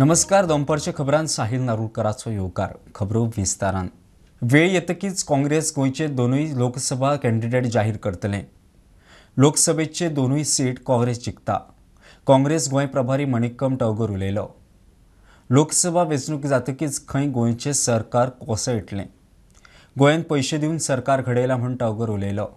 नमस्कार, दनपारच्या खबरांत साहिल नारुलकराचो येवकार. खबरो विस्तारान. वेळ येतकीच काँग्रेस गोंयचे दोनूय लोकसभा कॅन्डिडेट जाहीर करतले. लोकसभेचे दोनूय सीट काँग्रेस जिखता. काँग्रेस गोंय प्रभारी मणिक्कम टागोर उलयलो. लोकसभा वेंचणूक जातकीच खंय गोंयचें सरकार कोसळटलें. गोंयांत पयशे दिवन सरकार घडयलां म्हूण टागोर उलयलो.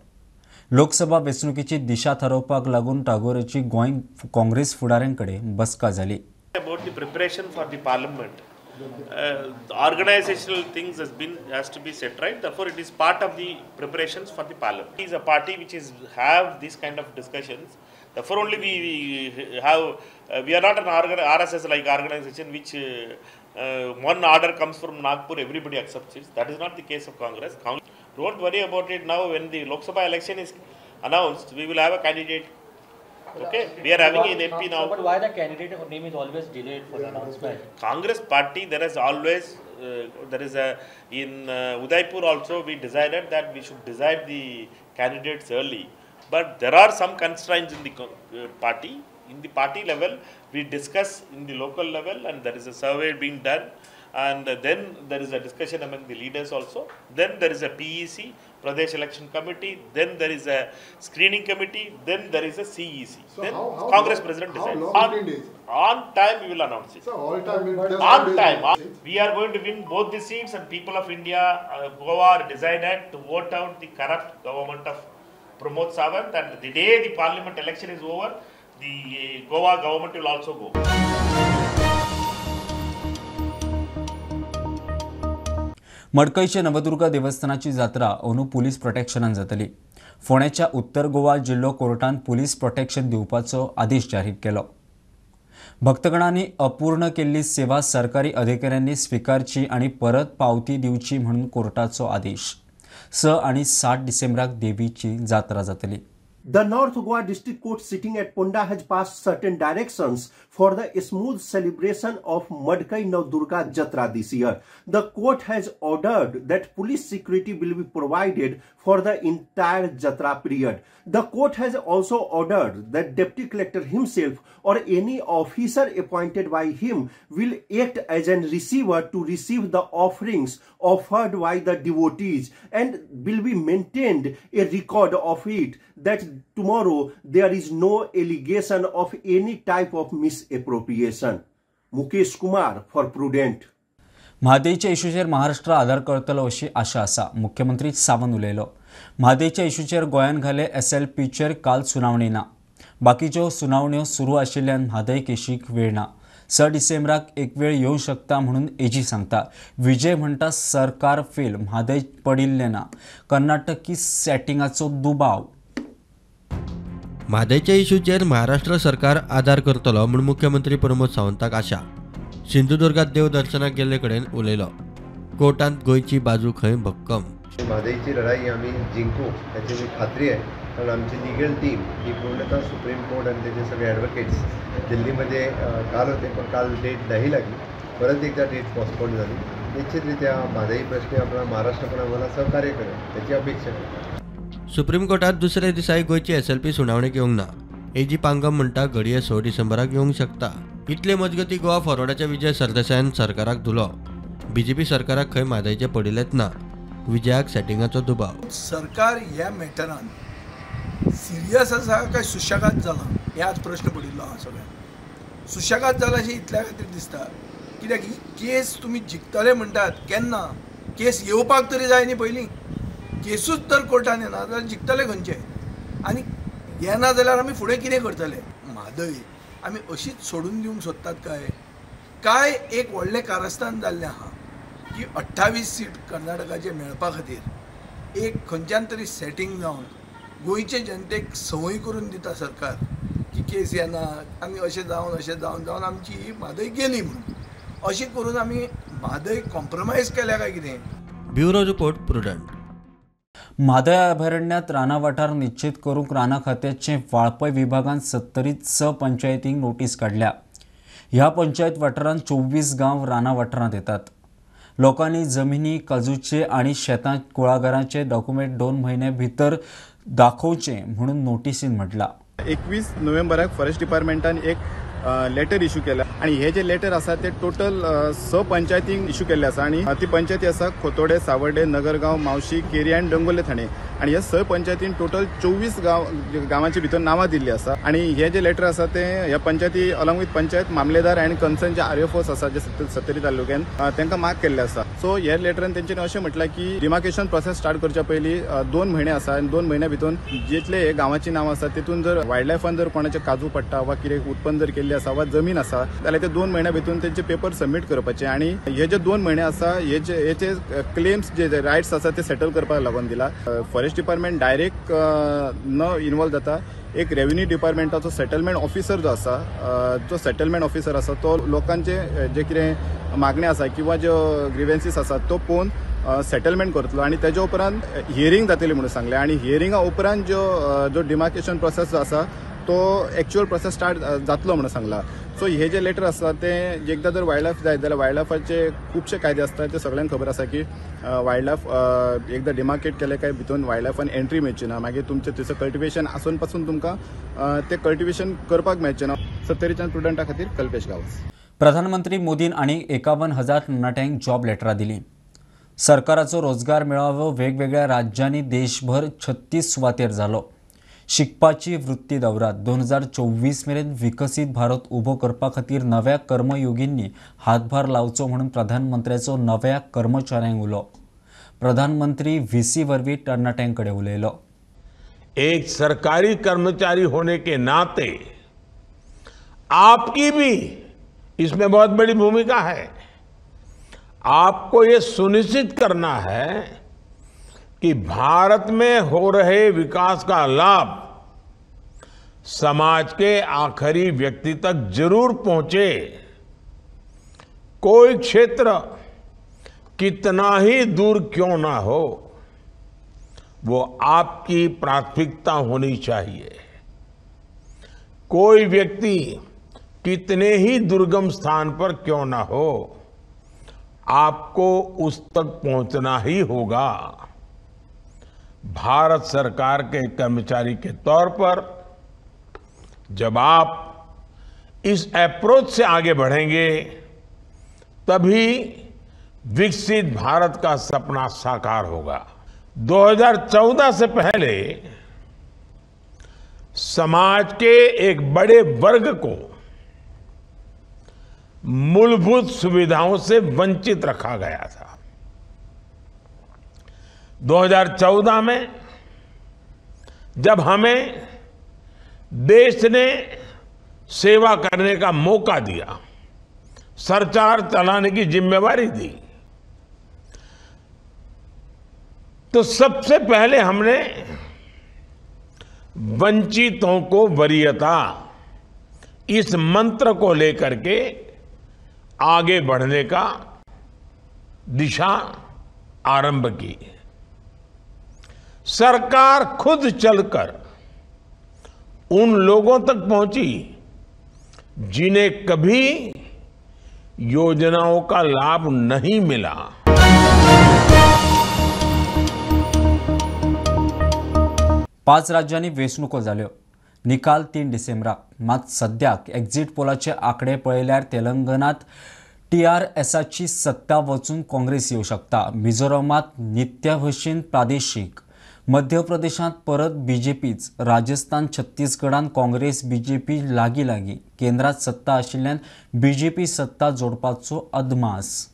लोकसभा वेंचणुकेची दिशा थारोवपाक लागून टागोराची गोंय काँग्रेस फुडाऱ्यां कडेन बसका जाली. About the preparation for the parliament, organizational things has to be set right. Therefore, it is part of the preparations for the parliament. It is a party which is have this kind of discussions. Therefore, only we have we are not an RSS like organization which one order comes from Nagpur, everybody accepts it. That is not the case of Congress. Don't worry about it now. When the Lok Sabha election is announced, we will have a candidate. Okay, we are having an MP now. But why the candidate name is always delayed for the announcement? Congress party, there is always there is a in Udaipur also we decided that we should decide the candidates early, but there are some constraints in the party. In the party level, we discuss in the local level, and there is a survey being done, and then there is a discussion among the leaders also. Then there is a PEC, Pradesh Election Committee, then there is a screening committee, then there is a CEC. So then how Congress President decides. On time we will announce it. So all time on time. We are going to win both the seats, and people of India, Goa are decided to vote out the corrupt government of Pramod Sawant, and the day the parliament election is over, the Goa government will also go. मडकयचे Navdurga देवस्थानाची जात्रा अंदू police प्रोटेक्शनान जातली. फोंड्याच्या उत्तर गोवा जिल्लो कोर्टान police protection दिवपाचो आदेश जाहीर केलो. भक्तगणांनी अपूर्ण केल्ली सेवा सरकारी अधिकाऱ्यांनी स्विकारची आनी परत पावती दिवची म्हणून कोर्टाचो आदेश. 6 आनी 7 डिसेंबराक देवीची जात्रा जातली. The North Goa District Court sitting at Ponda has passed certain directions for the smooth celebration of Madkai Navdurga Jatra this year. The court has ordered that police security will be provided for the entire Jatra period. The court has also ordered that Deputy Collector himself or any officer appointed by him will act as an receiver to receive the offerings offered by the devotees and will be maintained a record of it that tomorrow there is no allegation of any type of misappropriation. Mukesh Kumar for Prudent. म्हादयच्या इशूचेर महाराष्ट्र आदार करतलो अशी आशा आसा, मुख्यमंत्री सावंत उलयलो. म्हादयच्या इशूचेर गोंयान घाले एसएलपीचेर काल सुनावणी ना. बाकीच्यो सुनावण्यो सुरू आशिल्ल्यान म्हादय केशीक वेळ ना. 6 डिसेंबराक एक वेळ येवं शकता म्हणून एजी सांगता. विजय म्हणटा सरकार फेल, म्हादय पडिल्लें ना. कर्नाटकी सेटिंगाचो दुबाव. म्हादयच्या इशूचेर महाराष्ट्र सरकार आदार करतलो म्हूण मुख्यमंत्री प्रमोद सावंताक आशा. सिंधुदुर्गात देवदर्शनाक गेल्ले कडेन उलयलो. कोर्टांत गोंयची बाजू खंय भक्कम. म्हादयची लढाई आमी जिंकू हाची खात्री आहे, कारण आमची लिगल टीम ही पूर्णतः सुप्रीम कोर्ट आणि त्याचे सगळे ॲडव्होकेट्स दिल्लीमध्ये काल होते, पण काल डेट नाही लागली, परत एकदा डेट पोस्टपोन झाली. निश्चितरित्या म्हादई प्रश्न आपला महाराष्ट्र पण आम्हाला सहकार्य करेल त्याची अपेक्षा आहे. सुप्रीम कोर्टात दुसऱ्या दिसाय गोंयची एसएलपी सुनावणेक येवंक ना. एजी पांगम म्हणटा घडये 6 डिसेंबराक येवंक शकता. इतले मजगती गोवा फॉरवर्डाच्या विजय सरदेसायान सरकाराक धुलो. बीजेपी सरकाराक खंय म्हादयचें पडिल्लेंच ना. विजयाक सेटिंगाचो दुबाव. सरकार ह्या मॅटरान सिरियस आसा काय सुशेगाद जाला हे आज प्रश्न पडिल्लो आहा सगळ्यांक. सुशेगाद जाला अशें इतल्या खातीर दिसता कित्याक ही केस तुमी जिखतले म्हणटात केन्ना, केस येवपाक तरी जाय न्ही पयलीं. केसूच तर कोर्टान येना जाल्यार जिखतले खंयचे, आनी येना जाल्यार आमी फुडें कितें करतले. म्हादय आमी अशीच सोडून दिवंक सोदतात काय? काय एक व्हडलें कारस्थान जाल्लें आहा की 28 सीट कर्नाटकाचे मेळपा खातीर एक खंयच्यान तरी सेटींग जावन गोंयचे जनतेक संवय करून दिता सरकार की केस येना आनी अशें जावन अशें जावन जावन आमची ही म्हादय गेली म्हणून. अशें करून आमी म्हादय कॉम्प्रोमायज केल्या काय कितें? Bureau report, Prudent. Mhadei अभयारण्यात रानां वाठार निश्चित करूंक रानां खात्याचे वाळपय विभागान 76 पंचायतींक नोटीस काडल्या. ह्या पंचायत वाठारांत 24 गांव रानां वाठारांत येतात. लोकांनी जमिनी, काजूचे आनी शेतां कुळागरांचे डॉक्युमेंट 2 म्हयने भितर दाखोवचे म्हणून नोटीसीन म्हटलां. 21 नोव्हेंबराक फॉरेस्ट डिपार्टमेंटान एक लेटर इश्यू केला आनी हे जे लेटर आसा ते टोटल 6 पंचायतींक इश्यू केल्ले आसा आनी ती पंचायती आसा खोतोडे, सावर्डे, नगरगांव, मावशी, केरी आनी डोंगोले थाणे आनी ह्या 6 पंचायतीन टोटल 24 गांवांचे भितर नांवां दिल्ली आसा आनी हे जे लेटर आसा ते ह्या पंचायती अलॉंग विथ पंचायत मामलेदार आनी कन्सर्न जे आरएफओस आसा जे सत्तरी तालुक्यान तांकां मार्क केल्ले आसा. सो ह्या लेटरान तेंच्यांनी अशें म्हटलां की डिमार्केशन प्रोसेस स्टार्ट करच्या पयलीं 2 म्हयने आसा आनी 2 म्हयन्या भितर जितले हे गांवाची नांवां आसा तितून जर वायल्ड लायफान जर कोणाचे काजू पडटा वा कितें उत्पन्न जर केल्लें आसा वा जमीन आसा जाल्यार ते 2 म्हयन्या भितर तेंचे पेपर सबमीट करपाचे आनी हे जे 2 म्हयने आसा हेचे क्लेम्स जे रायट्स आसा ते सेटल करपाक लागून दिला. फॉरेस्ट डिपार्टमेंट डायरेक्ट न इन्वॉल्व जाता, एक रेव्हेन्यू डिपार्टमेंटाचो सेटलमेंट ऑफिसर जो आसा, जो सेटलमेंट ऑफिसर आसा तो लोकांचे जे कितें मागणे आसा किंवा ज्यो ग्रिवेन्सीस आसा तो पळोवन सेटलमेंट करतलो आनी तेज्या उपरांत हियरींग जातली म्हणून सांगलें आनी हियरिंगा उपरांत जो डिमार्केशन प्रोसेस जो आसा तो एक्चुअल प्रोसेस स्टार्ट जातलो म्हणून सांगला. सो हे जे लेटर आसा ते एकदां जर वायल्ड लायफ जायत जाल्यार वायल्ड लायफाचे खुबशे कायदे आसता ते सगळ्यांक खबर आसा की वायल्ड लायफ एकदां डिमार्केट केलें काय भितून वायल्ड लायफान एंट्री मेळची ना, मागीर तुमचें थंयसर कल्टिवेशन आसून पासून तुमकां तें कल्टिवेशन करपाक मेळचें ना. सत्तरीच्यान प्रुडंटा खातीर कल्पेश गांवस. प्रधानमंत्री मोदीन आनी 51,000 तरणाट्यांक जॉब लेटरां दिलीं. सरकाराचो रोजगार मेळावो वेगवेगळ्या राज्यांनी देशभर 36 सुवातेर जालो. शिकपाची वृत्ती दवरात 2024 मेरेन विकसीत भारत उबो करपा खातीर नव्या कर्मयोगींनी हातभार लावचो म्हणून प्रधानमंत्र्याचो नव्या कर्मचाऱ्यांक उलो. प्रधानमंत्री व्हीसी वरवीं तरणाट्यां कडेन उलयलो. एक सरकारी कर्मचारी होने के नाते आपकी भी इसमें बहुत बड़ी भूमिका है. आपको ये सुनिश्चित करना है कि भारत में हो रहे विकास का लाभ समाज के आखिरी व्यक्ति तक जरूर पहुंचे. कोई क्षेत्र कितना ही दूर क्यों ना हो, वो आपकी प्राथमिकता होनी चाहिए. कोई व्यक्ति कितने ही दुर्गम स्थान पर क्यों ना हो, आपको उस तक पहुंचना ही होगा. भारत सरकार के कर्मचारी के तौर पर जब आप इस अप्रोच से आगे बढ़ेंगे, तभी विकसित भारत का सपना साकार होगा. 2014 से पहले समाज के एक बड़े वर्ग को मूलभूत सुविधाओं से वंचित रखा गया था. 2014 में जब हमें देश ने सेवा करने का मौका दिया, सरकार चलाने की जिम्मेवारी दी, तो सबसे पहले हमने वंचितों को वरीयता, इस मंत्र को लेकर के आगे बढ़ने का दिशा आरंभ की. सरकार खुद चलकर उन लोगों तक पहुंची जिन्हें कभी योजनाओं का लाभ नहीं मिला. पांच राज्यांनी वेंचणुको जाल्यो. निकाल 3 डिसेंबराक. मात सद्याक एक्झिट पोलाचे आंकडे पळयल्यार तेलंगणात टीआरएसाची सत्ता वचून काँग्रेस येवं शकता. मिझोरमात नित्याभशेन प्रादेशीक, मध्य प्रदेशांत परत बीजेपीच, राजस्थान छत्तीसगडान काँग्रेस बीजेपी लागीं लागीं. केंद्रात सत्ता आशिल्ल्यान बीजेपी सत्ता जोडपाचो अदमास.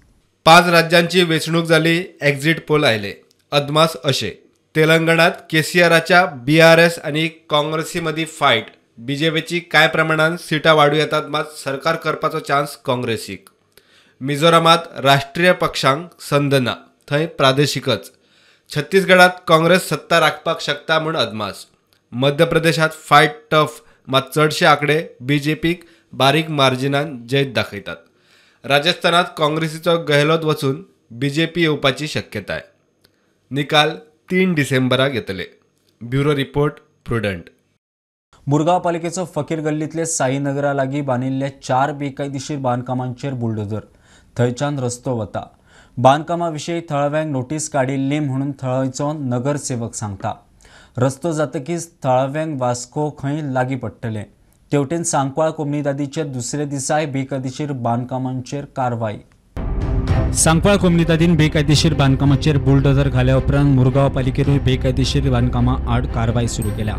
5 राज्यांची वेंचणूक जाली, एक्झिट पोल आयले. अदमास अशे: तेलंगणात केसीआराच्या बीआरएस आनी काँग्रेसी मदीं फायट, बीजेपीची कांय प्रमाणान सिटां वाडूं येतात, मात सरकार करपाचो चान्स काँग्रेसीक. मिझोरामात राष्ट्रीय पक्षांक संद ना, थंय प्रादेशिकच. छत्तीसगडात काँग्रेस सत्ता राखपाक शकता म्हूण अदमास. मध्य प्रदेशात फायट टफ, मात चडशे आंकडे बीजेपीक बारीक मार्जिनान जैत दाखयतात. राजस्थानात काँग्रेसीचो गहलोत वचून बीजेपी येवपाची शक्यताय. निकाल 3 डिसेंबराक येतले. Bureau report, Prudent. Murgaon पालिकेचो फकीर गल्लीतले साईनगरा लागीं बांदिल्ल्या 4 बेकायदेशीर बांदकामांचेर बुलडोजर. थंयच्यान रस्तो वता. बांदकामा विशीं थळाव्यांक नोटीस काडिल्ली म्हणून थळाचो नगरसेवक सांगता. रस्तो जातकीच थळाव्यांक वास्को खंय लागीं पडटलें. तेवटेन सांकवाळ कोमुनिदादीचे दुसरे दिसाय बेकायदेशीर बांदकामांचेर कारवाय. सांकवाळ कोमुनिदादीन बेकायदेशीर बांदकामाचेर बुलडोजर घाल्या उपरांत मुरगांव पालिकेनूय बेकायदेशीर बांदकामां आड कारवाय सुरू केल्या.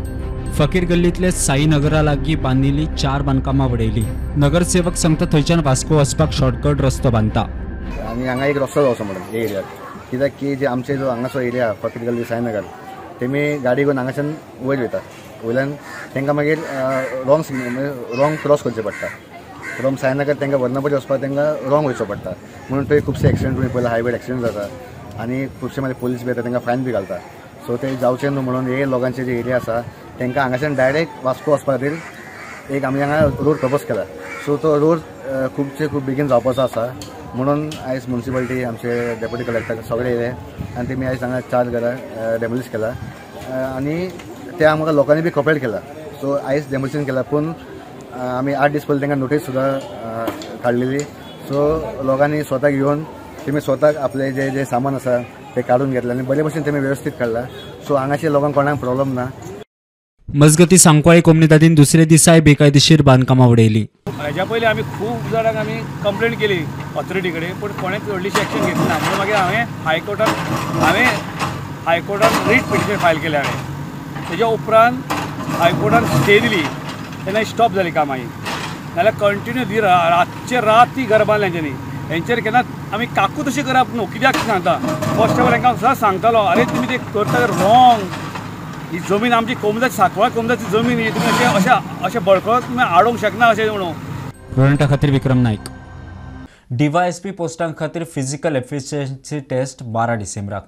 फकीर गल्लींतले साईनगरा लागीं बांदिल्ली 4 बांदकामां वडयली. नगरसेवक सांगता थंयच्यान वास्को वचपाक शॉर्टकट रस्तो बांदता. आनी हांगा एक रस्तो जावचो म्हणून एरियाक, कित्याक की जे आमचे जो हांगासो एरिया फकीर गल्ली साईनगर तेमी गाडी घेवन हांगाच्यान वयर वयता, वयल्यान तांकां मागीर रॉंग सिग्नल रॉंग क्रॉस करचें पडटा. फ्रॉम साईनगर तांकां वर्णपटी वचपाक तांकां रॉंग वयचो पडटा, म्हणून थंय खुबशे एक्सिडंट तुमी पयला हायवेर एक्सिडंट जाता आनी खुबशे मागीर पोलीस बी येता तांकां फायन बी घालता. सो ते जावचें न्हू म्हणून हे लोकांचे जे एरिया आसा तांकां हांगाच्यान डायरेक्ट वास्को वचपा खातीर एक आमी हांगा रोड प्रपोज केला. सो तो रोड खुबशे खूब बेगीन जावपाचो आसा म्हणून आयज म्युनिसिपालिटी आमचे डेप्युटी कलेक्टर सगळे येयले आनी तेमी आयज हांगा 4 घरां डेमोलिश केला आनी ते आमकां लोकांनी बी कॉपरेट केला. सो आयज डेमोलिशन केला, पूण आमी 8 दीस पयलीं तांकां नोटीस सुद्दां काडलेली. सो लोकांनी स्वताक येवन तेमी स्वताक आपले जे जे सामान आसा ते काडून घेतले आनी बरे भशेन तेमी वेवस्थीत काडला. सो हांगाचे लोकांक कोणाक प्रॉब्लम ना. मजगती सांकवाळे कोमुनिदादीन दुसरे दिसाय बेकायदेशीर बांदकामां वडयली. हेज्या पयलीं आमी खूब जाणांक आमी कंप्लेन केली ऑथॉरिटी कडेन, पूण कोणेच व्हडलीशी एक्शन घेतली ना. म्हणून मागीर हांवें हायकोर्टान रीट पिटिशन फायल केलें. हांवें तेज्या उपरांत हायकोर्टान स्टे दिली तेन्ना स्टॉप जाली कामां ही, नाल्यार कंटिन्यू रातचे रात ती घरां बांदली हेंच्यांनी. हेंचेर केन्ना आमी काकूत अशी करप न्हू, कित्याक सांगता फर्स्ट ऑफ ऑल हेंकां सदांच सांगतालो, अरे तुमी ते करता रॉंग, ही जमीन आमची कोमुनिदाद सांकवाळ कोमुनिदादची जमीन ही तुमी अशें अशें अशें बळकळत तुमी हाडूंक शकना अशें म्हणून. प्रुडंटा खातीर विक्रम नायक. डीवायएसपी पोस्टां खातीर फिजिकल एफिशियन्सी टेस्ट 12 डिसेंबराक.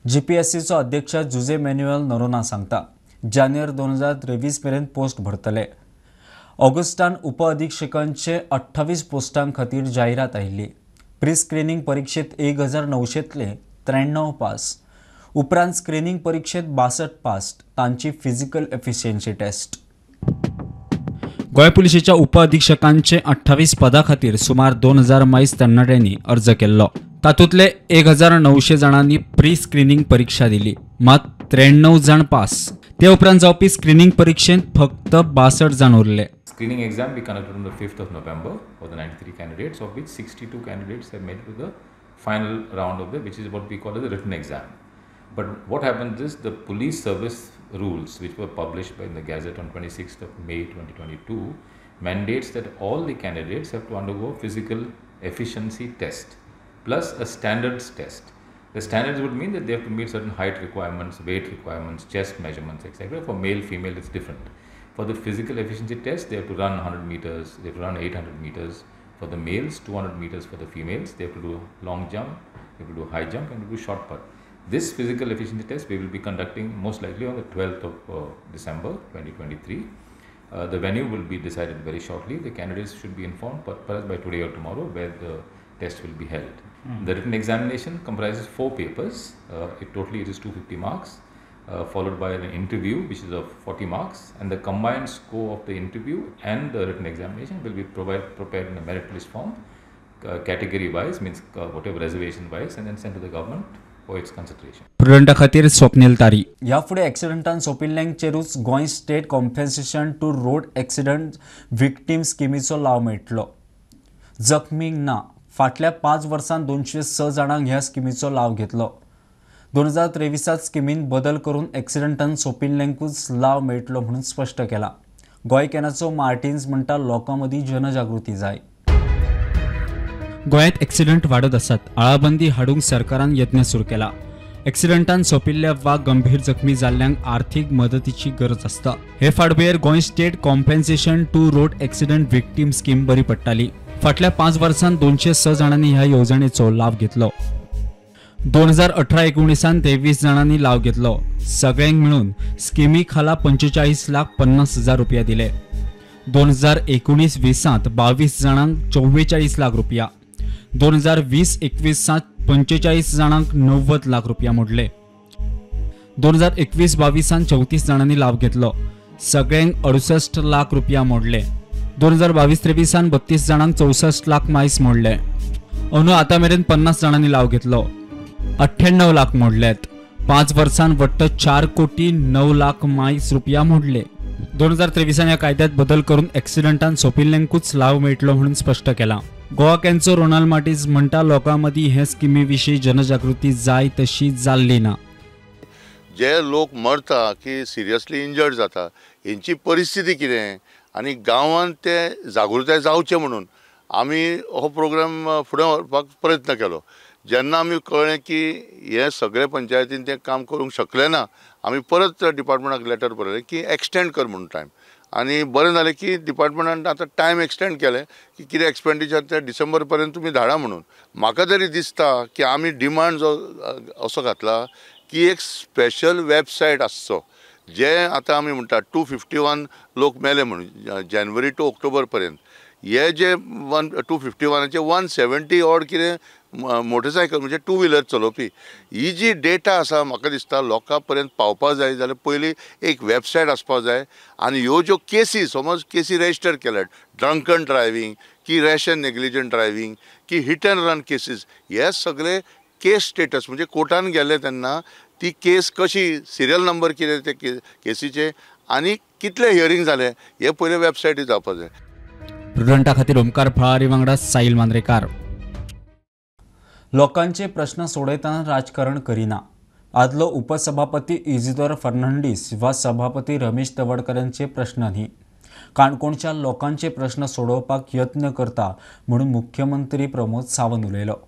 जीपीएससीचो अध्यक्ष जुजे मॅन्युएल नरोना सांगता जानेर 2023 मेरेन पोस्ट भरतले. ऑगस्टान उपअधिक्षकांचे 28 पोस्टां खातीर जायरात आयिल्ली. प्री स्क्रिनींग परिक्षेत 1900तले 93 पास, उपरांत स्क्रिनींग परिक्षेत 62 पास, तांची फिजिकल एफिशियन्सी टेस्ट. गोंय पुलिशेच्या उपअधिक्षकांचे 28 पदां खातीर सुमार 2000 मायज तरणाट्यांनी अर्ज केल्लो. तातूंतले 1900 जाणांनी प्री स्क्रिनींग परिक्षा दिली, मात 93 जाण पास. ते उपरांत जावपी स्क्रिनींग परिक्षेंत फक्त 62 जाण उरले. Screening exam we conducted on the 5th of November for the 93 candidates, of which 62 candidates have made it to the final round of the, which is what we call as the written exam. But what happens is the police service rules, which were published by the Gazette on 26th of May 2022, mandates that all the candidates have to undergo physical efficiency test plus a standards test. The standards would mean that they have to meet certain height requirements, weight requirements, chest measurements, etc. For male, female, it's different. For the physical efficiency test, they have to run 100 meters, they have to run 800 meters. For the males, 200 meters for the females. They have to do long jump, they have to do high jump, and to do shot put. This physical efficiency test we will be conducting most likely on the 12th of December 2023. The venue will be decided very shortly. The candidates should be informed perhaps by today or tomorrow where the test will be held. The written examination comprises 4 papers. Totally it is 250 marks, followed by an interview which is of 40 marks, and the combined score of the interview and the written examination will be prepared in a merit list form, category wise, means whatever reservation wise, and then sent to the government for its consideration. प्रुडंटा खातीर स्वप्नील तारी. ह्या फुडें एक्सिडंटान सोंपिल्ल्यांचेरूच Goa state compensation to road accident victim स्किमीचो लाव मेळटलो. जखमींक ना. फाटल्या 5 वर्सांत 206 जाणांक ह्या स्किमीचो लाव घेतलो. 2023 स्किमीन बदल करून एक्सिडंटान सोंपिल्ल्यांकूच लाव मेळटलो म्हणून स्पश्ट केला. गोंय कॅनाचो मार्टिन्स म्हणटा लोकां मदीं जनजागृती जाय. गोंयांत एक्सिडंट वाडत आसात. आळाबंदी हाडूंक सरकारान यत्न सुरू केला. एक्सिडंटान सोंपिल्ल्या वा गंभीर जखमी जाल्ल्यांक आर्थीक मदतीची गरज आसता. हे फाटभुंयेर Goa state compensation to road accident victim scheme बरी पडटाली. फाटल्या 5 वर्सांत 206 जाणांनी ह्या येवजणेचो लाव घेतलो. 2018-19 23 जाणांनी लाव घेतलो. सगळ्यांक मेळून स्किमी खाला 45,50,000 रुपया दिले. 2019-20 22 जाणांक 44 लाख रुपया, 2020-21 45 जाणांक 90 लाख रुपया मोडले. 2021-22 34 जाणांनी लाव घेतलो. सगळ्यांक 68 लाख रुपया मोडले. 2022-23 32 जाणांक 64 लाख मायस मोडले. अंदू आतां मेरेन 50 जाणांनी लाव घेतलो. 98 लाख मोडल्यात. 5 वर्सांत वट्ट 4 कोटी 9 लाख मायस रुपया मोडले. 2023 ह्या कायद्यात बदल करून एक्सिडंटान सोंपिल्ल्यांकूच लाव मेळटलो म्हणून स्पश्ट केला. गोवा कॅनचो रोनाल्ड मार्टीज म्हणटा लोकां मदीं हे स्किमी विशीं जनजागृती जाय तशी जाल्ली ना. जे लोक मरता की सिरियसली इंजर्ड जाता हेंची परिस्थिती कितें आनी गांवांत ते जागृताय जावचें म्हणून आमी हो प्रोग्राम फुडें व्हरपाक प्रयत्न केलो. जेन्ना आमी कळ्ळें की हे सगळे पंचायतीन तें काम करूंक शकले ना, आमी परत डिपार्टमेंटाक लेटर बरयलें की एक्सटेंड कर म्हणून टायम, आनी बरें जालें की डिपार्टमेंटान आतां टायम एक्सटेंड केलें की कितें एक्सपेंडिचर ते डिसेंबर पर्यंत तुमी धाडा म्हणून. म्हाका तरी दिसता की आमी डिमांड जो असो घातला की एक स्पेशल वेबसायट आसचो, जे आतां आमी म्हणटा 251 लोक मेले म्हणून जानेवारी टू ऑक्टोबर पर्यंत, हे जे 251 170 ऑड कितें मोटरसायकल म्हणजे टू व्हिलर चलोवपी, ही जी डेटा आसा म्हाका दिसता लोकां पर्यंत पावपाक जाय जाल्यार पयलीं एक वेबसायट आसपाक जाय. आनी ह्यो ज्यो केसी समज केसी रजिस्टर केल्यात ड्रंकन ड्रायव्हींग की रॅश एंड नेग्लिजंट ड्रायव्हींग की हिट एंड रन केसीस, हे सगळे केस स्टेटस म्हणजे कोर्टान गेले तेन्ना ती केस कशी सिरियल नंबर कितें ते केसीचे आनी कितले हियरींग जाले हे पयले वेबसायटीर जावपाक जाय. प्रुडंटा खातीर ओमकार फळारी वांगडा साहिल मांद्रेकार. लोकांचे प्रश्न सोडयतना राजकारण करिना. आदलो उपसभापती इजिदोर फर्नांडीस वा सभापती रमेश तवडकरांचे प्रश्न न्ही, काणकोणच्या लोकांचे प्रश्न सोडोवपाक यत्न करता म्हणून मुख्यमंत्री प्रमोद सावंत उलयलो.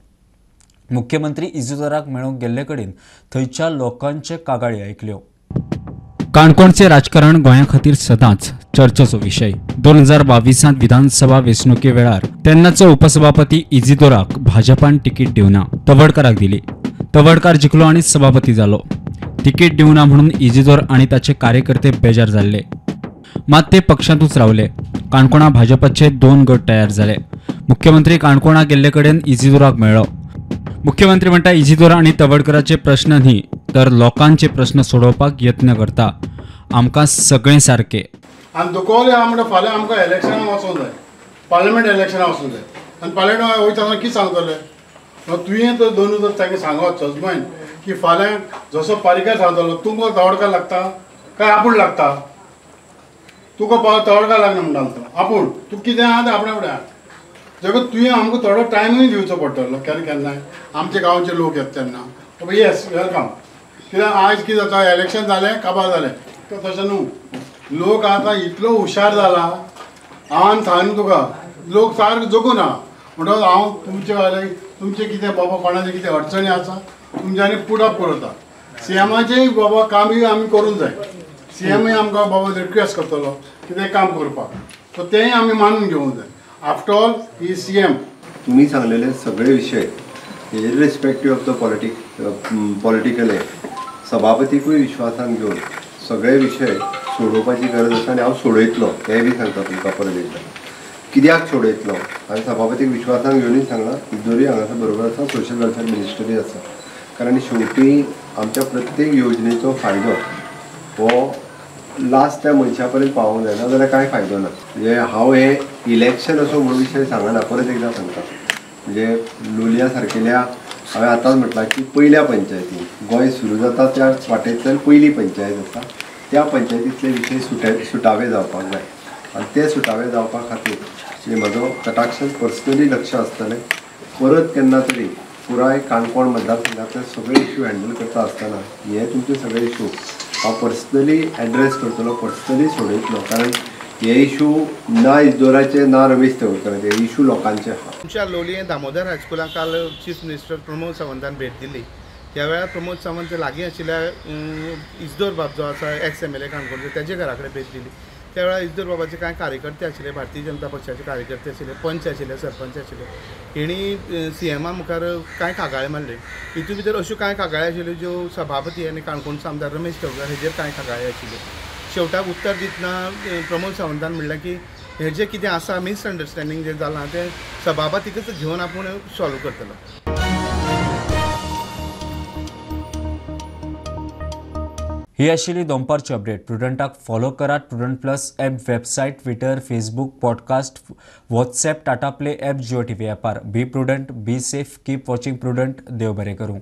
मुख्यमंत्री इजिदोराक मेळूंक गेल्ले कडेन थंयच्या लोकांचे कागाळी आयकल्यो. काणकोणचे राजकारण गोंया खातीर सदांच चर्चेचो विशय. 2022 विधानसभा वेंचणुके वेळार तेन्नाचो उपसभापती इजिदोराक भाजपान तिकीट दिवना, तवडकाराक दिली. तवडकार जिखलो आनी सभापती जालो. तिकीट दिवना म्हणून इजिदोर आनी ताचे कार्यकर्ते बेजार जाल्ले, मात ते पक्षांतूच रावले. काणकोणा भाजपाचे 2 गट तयार जाले. मुख्यमंत्री काणकोणा गेल्ले कडेन इजिदोराक मेळ्ळो. मुख्यमंत्री म्हणटा इजिदोर आनी तवडकराचे प्रश्न न्ही तर लोकांचे प्रश्न सोडोवपाक यत्न करता. आमकां सगळें सारकें. आनी दुकोवले आहा म्हणटा फाल्यां आमकां इलेक्शनाक वचोंक जाय, पार्लमेंट इलेक्शनाक वचोंक जाय, आनी पार्लमेंट वयता आसतना कितें सांगतले तुवें तर दोनूय जर तांकां सांगत सजमैन की फाल्यां जसो पारीकार सांगतलो तुमकां तवडकार लागता काय आपूण लागता, तुका तवडकार लागना म्हणटा तो आपूण, तूं कितें आहा तें आपणा फुडें आहा. जगो तुवें आमकां थोडो टायमूय दिवचो पडटलो केन्ना केन्नाय आमच्या गांवचे लोक येता तेन्ना येस welcome. कित्याक आयज कितें जाता इलेक्शन जालें काबार जालें, तशें न्हू. लोक आतां इतलो हुशार जाला, हांव सांगना तुका लोक सारको जगूना म्हणटकच हांव तुमचे वाले तुमचें कितें बाबा कोणाचें कितें अडचणी आसा तुमच्यांनी पुट अप करता. सीएमाचेंय बाबा कामूय आमी करूंक जाय, सीएमूय आमकां बाबा रिक्वेस्ट करतलो कितें काम करपाक, सो तेंय आमी मानून घेवंक जाय. After all he CM. तुम्ही सांगलेले सगळे विषय इरिस्पेक्टिव्ह ऑफ the political हे सभापतीकूय विश्वासान घेवन सगळे विशय सोडोवपाची गरज आसा आनी हांव सोडयतलो हें बी सांगता तुमकां परत एकदां कित्याक सोडयतलो. हांवें सभापतीक विश्वासान घेवनूय सांगलां, इजोरूय हांगासर बरोबर आसा, सोशल वेलफेअर मिनिस्टरूय आसा, कारण शेवटी आमच्या प्रत्येक योजनेचो फायदो हो लास्ट त्या मनशा पर्यंत पावोंक जाय, ना जाल्यार कांय फायदो ना. म्हणजे हांव हें इलेक्शन असो म्हणून विशय सांगना, परत एकदां सांगता. म्हणजे लोलया सारकेल्या हांवें आतांच म्हटलां की पयल्या पंचायतीन गोंय सुरू जाता त्या वाटेंतल्यान पयली पंचायत आसा, त्या पंचायतींतले विशय सुटावे जावपाक जाय आनी ते सुटावे जावपा खातीर म्हणजे म्हजो कटाक्षान पर्सनली लक्ष आसतलें. परत केन्ना तरी पुराय काणकोण मतदारसंघांतले सगळे इश्यू हँडल करता आसतना हे तुमचे सगळे इश्यू हांव पर्सनली एड्रेस करतलो, पर्सनली सोडयतलो, कारण हे इशू ना इजोराचे ना रमेश तवडकराचे, हे इशू लोकांचे आहा. आमच्या लोलयें दामोदर हायस्कुलाक काल चीफ मिनिस्टर प्रमोद सावंतान भेट दिली. ह्या वेळार प्रमोद सावंत लागीं आशिल्ल्या इजदोर बाब जो आसा एक्स MLA काणकोणचो तेजे घरा कडेन भेट दिली. त्या वेळार इजदोर बाबाचे कांय कार्यकर्ते आशिल्ले, भारतीय जनता पक्षाचे कार्यकर्ते आशिल्ले, पंच आशिल्ले, सरपंच आशिल्ले, हेणी सीएमा मुखार कांय कागाळे मारल्यो. हितून भितर अश्यो कांय कागाळी आशिल्ल्यो ज्यो सभापती आनी काणकोणचो आमदार रमेश तवडकार हेजेर कांय कागाळी आशिल्ल्यो. शेवटाक उत्तर दितना प्रमोद सावंतान म्हणलें की हें जें कितें आसा मिसअंडरस्टँडींग जें जालां तें सभापतीकच घेवन आपूण सॉल्व करतलो. ही आशिल्ली दनपारची अपडेट. प्रुडंटाक फॉलो करात Prudent plus app, website, Twitter, Facebook, podcast, WhatsApp, Tata Play app, Jio TV ॲपार. Be prudent, be safe, keep watching Prudent. देव बरें करूं.